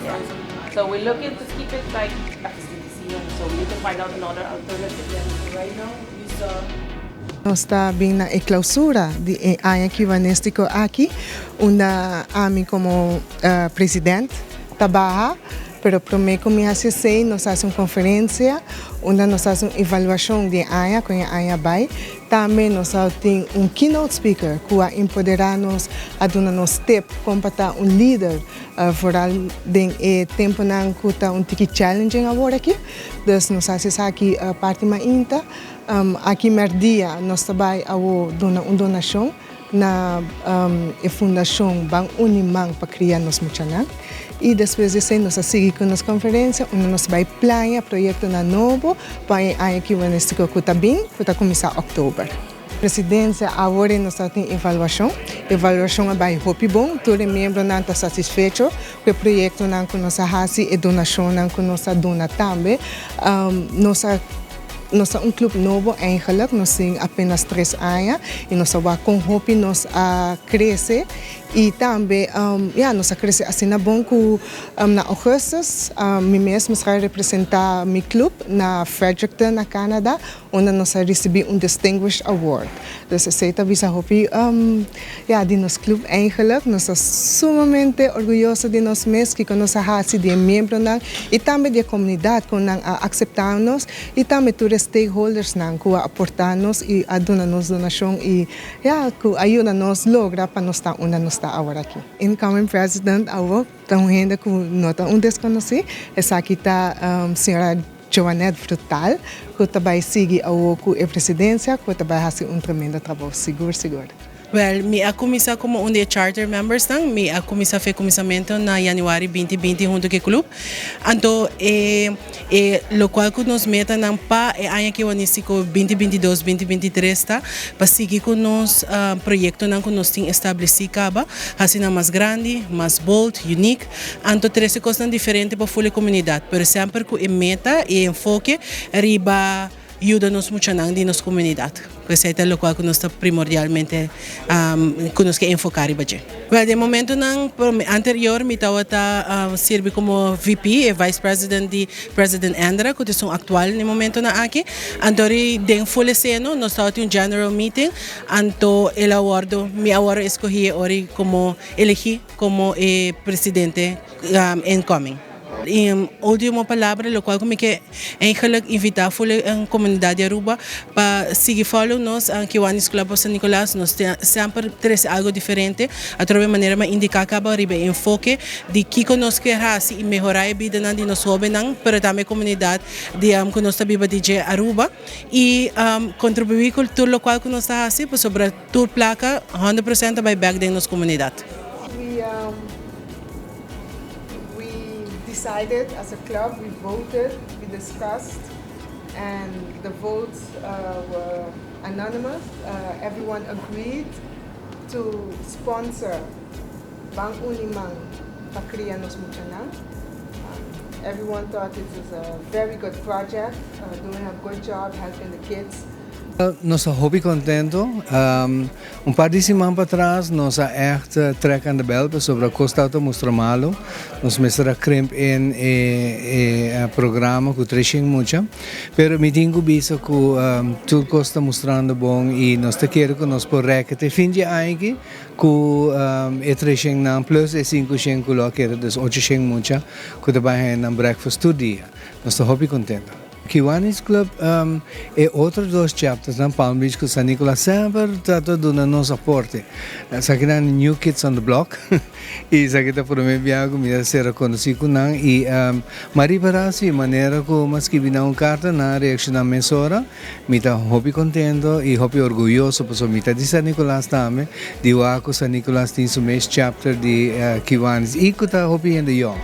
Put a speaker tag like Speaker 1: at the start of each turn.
Speaker 1: Yeah. So we're looking to keep it like so we need to find out another alternative.
Speaker 2: Yeah, right now we saw
Speaker 3: Nos ta bin na e clausura di e aña kiwanestico aki, unda ami como president ta baha, pero prome cu mi haci esey nos haci un conferencia unda nos haci un evaluacion di e aña con e aña bay. Tambe nos a tin un keynote speaker cu a empodera nos, a duna nos tip con pa ta un lider, vooral den e temponan cu ta un tiki challenging awor aki. Dus nos haci esaki parti mainta. Aki merdia nos ta bay awo duna un donacion na e fundacion Ban Uni Man pa cria nos muchanan. Y despues di esey nos a sigui cu nos conferencia unda nos bay plania proyectonan nobo pa e aña kiwanestico cu ta bin, cu ta cuminsa october. Presidencia, Awor nos ta tin evaluacion. Evaluacion a bay hopi bon. Tur e miembronan ta satisfecho cu e proyectonan cu nos a haci, e donacionnan cu nos a duna tambe. Nos a nos ta un club nobo eigenlijk, nos tin apenas 3 aña y nos a wak con hopi nos a crece y tambe, ja, nos a crece asina bon cu na augustus mi mes a representa mi club na Fredericton, na Canada, unda nos a ricibi un Distinguished Award. Dus esey ta bisa hopi ja, di nos club eigenlijk. Nos ta sumamente orguyoso di nos mes, cu nos a haci, di miembronan y tambe di comunidad cu nan a acepta nos y tambe tur stakeholders nan cu a aporta nos y a duna nos donacion y, ja, cu a yuda nos logra pa nos ta unda nos ta awor aki. Incoming president awor ta un hende cu no ta un desconoci. Esaki ta señora Joanette Frutal, cu ta bay sigui awo cu e presidencia, cu ta bay haci un tremendo trabou, sigur, sigur.
Speaker 2: Well, mi a cuminsa como un di charter members nan, mi a cuminsa for di cuminsamento na januari 2020 hunto cu e club. Anto, locual cu nos meta nan pa e aña kiwanistico 2022-2023 ta, pa sigui cu nos proyectonan cu nos tin estableci caba, asina mas grandi, mas bold, unique, anto trece cos diferente pa e comunidad, pero semper cu e meta y enfoke riba yuda nos muchanan di nos comunidad. Esey ta loke nos ta primordialmente cu nos kier enfoca riba dje. Well, di momentonan anterior mi tabata sirbi como VP, e Vice President di President Andra, cu ta actual na e momentonan aki. Anto den full seno, nos tabatin un general meeting, anto el a wordo, mi a wordo escogi ori como elegi como presidente incoming. Y ultimo palabra, locual cu mi kier eigenlijk invita e comunidad di Aruba pa sigui follow nos aki Kiwanis Club of San Nicolas. Nos semper trece algo diferente, atrobe manera mi a indica caba riba enfoke di kico nos kier haci y mehora e bida di nos hobennan, pero tambe comunidad di cu nos ta biba di Aruba y contribui cu tur locual cu nos ta haci, sobre tur placa 100% bay back den nos comunidad.
Speaker 3: We decided as a club, we voted, we discussed, and the votes were anonymous. Everyone agreed to sponsor Ban Uni Man pa Cria Nos Muchanan. Everyone thought it was a very good project, doing a good job helping the kids.
Speaker 4: Nos ta hopi contento. Un par di siman patras, nos a echt trek aan de bel sobre cos ta mustra malo. Nos mester a krimp in e programa cu 300 mucha. Pero mi tin cu bisa cu tur cos ta mustrando bon y nos ta kere cu nos por rek te fin di aña cu e 300 nan plus e 500 cu lo kere, dus 800 mucha cu ta bay nan breakfast tur dia. Nos ta hopi contento. Kiwanis Club e otro dos chapters na Palm Beach cu San Nicolas semper ta duna nos aporte. Esaki nan New Kids on the Block y esaki ta prome biaha cu mi a ser conoci cu nan y Marie Barassi, manera cu mi a scribi nan un carta, nan a reacciona mesora. Mi ta hopi contento y hopi orguyoso pasobra mi ta di San Nicolas tambe, di wak cu San Nicolas tin su mes chapter di Kiwanis y cu ta hopi hende jong.